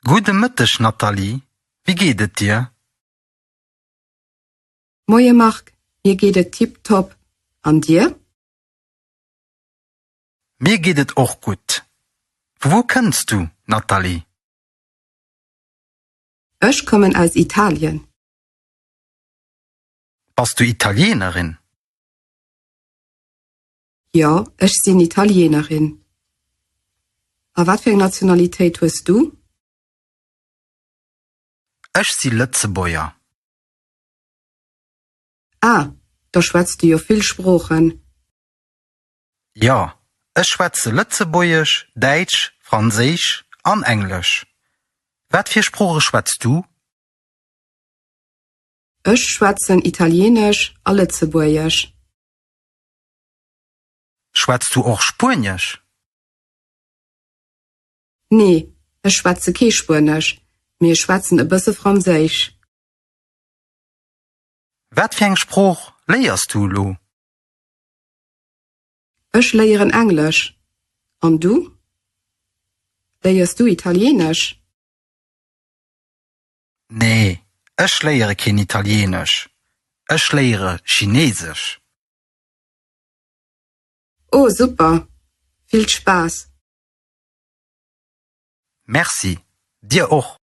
Gudde Mëtteg Nathalie, wéi geet et dir? Moie Marc, mir geet et tiptop, an dir? Mir geet et och gutt. Vu wou kënns du, Nathalie? Ech kommen aus Italien. Bass du Italienerin? Jo, ech sinn Italienerin. A wat fir eng Nationalitéit hues du? Ech si Lëtzebuerger. Ah, da schwätz du jo vill Sproochen. Jo, ech schwätze Lëtzebuergesch, Däitsch, Franséisch an Englesch. Wat fir Sprooche schwätz du? Ech schwätzen Italienesch a Lëtzebuergesch. Schwätz du och Spuenesch? Nee, ech schwätze kee Spuenesch, mee ech schwätzen e bësse Franséisch. Wat fir eng Sprooch léiers du elo? Ech léieren Englesch. An du? Léiers du Italienesch? Nee, ech léiere keen Italienesch, ech léiere Chineesesch. Oh super! Vill Spaass! Merci, dir och!